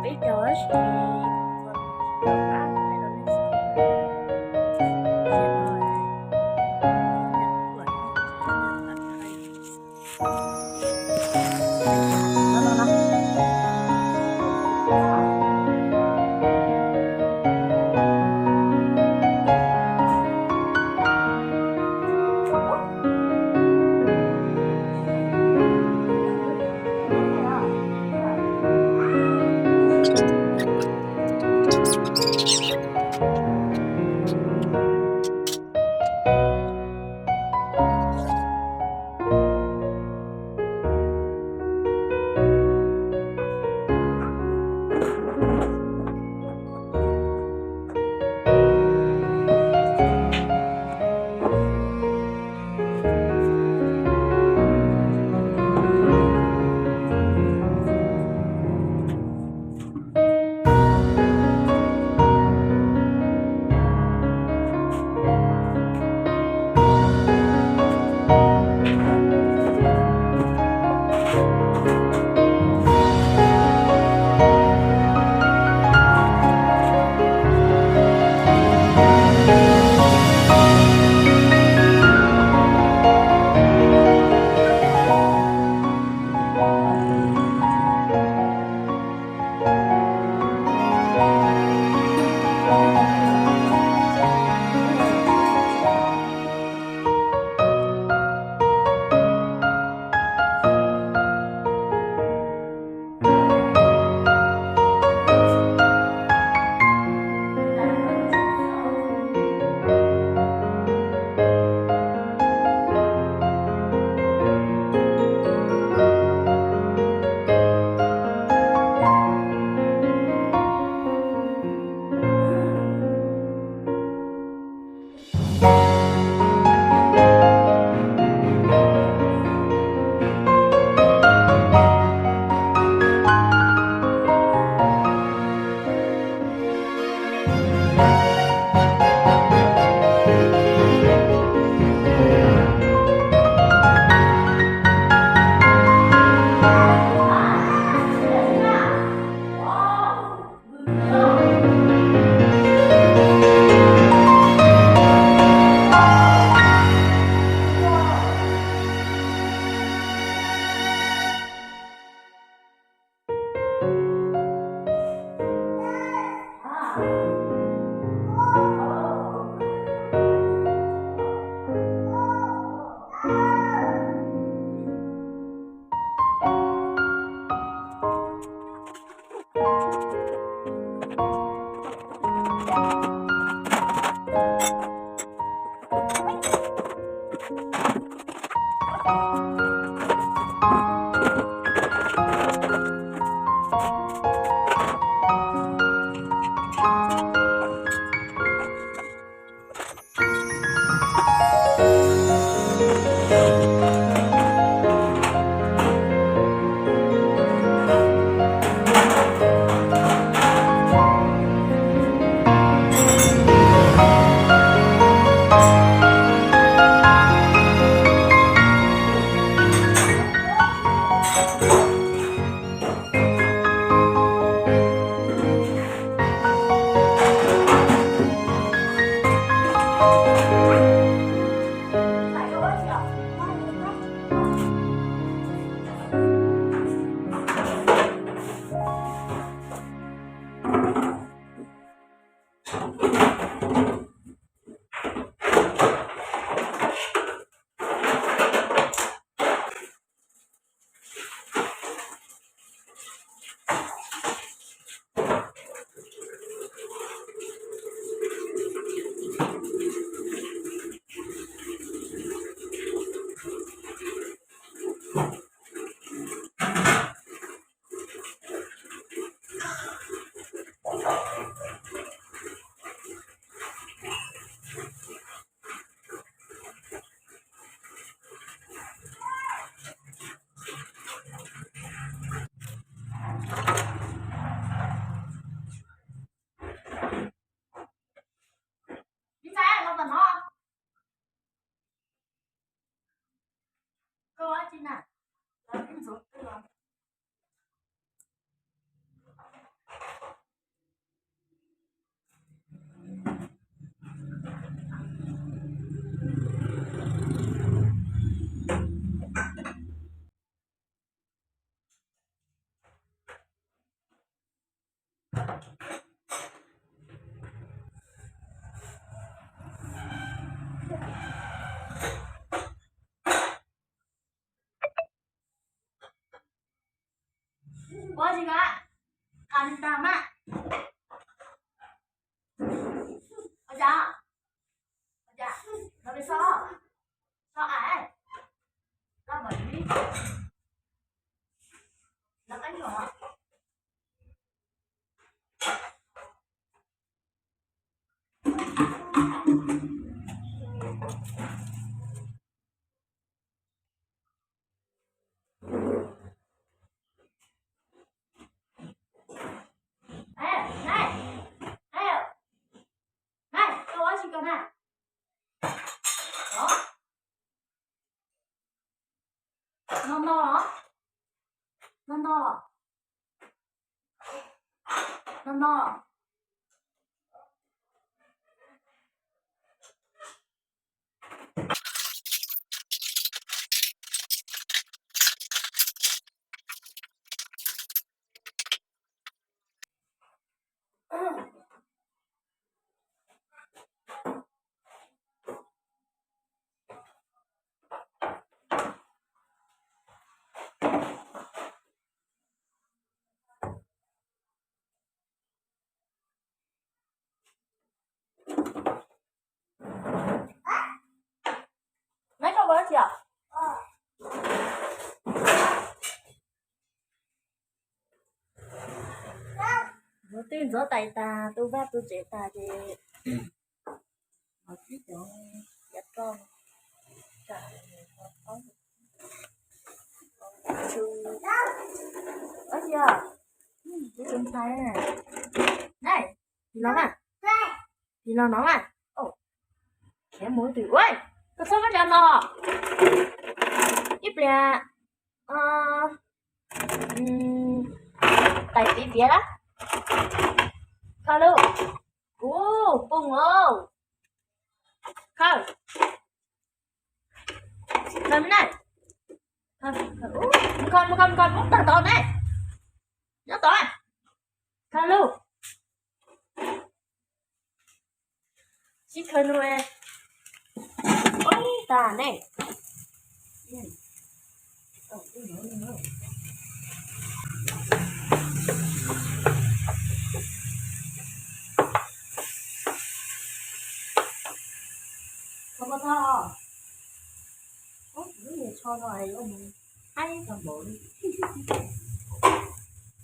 peb caug tab sis kuv tsis tau pab hais rau nej xav. Ua tsis koj, qas li tag mas. Ua cas? Ua cas? Los peb sob, sob as, loj npaum li, loj qab nyuam. No no, no no, no no. Neb koj ua dab tsi os? Ntxuav twj ntxuav tais tas, tu vaj tu tsev tas ces los tib cov yav roj. Ua dab tsi os? Tus ntxhais, tis los mas, tis los no mas. Khiav mus twg ua, koj txhob muab cov no. Ib pliag tais txiv tiav lawm. Khaws lauj, kuv poob os. Khaws, khaws me na. Mus khaws, mus khaws, mus khaws, poob tag tod ne. Nyob tod, khaws lauj. Sib khaws nws, poob tag ne. Khaws puas tag? Lub niag tsho no yuav mus haib tag npaum li.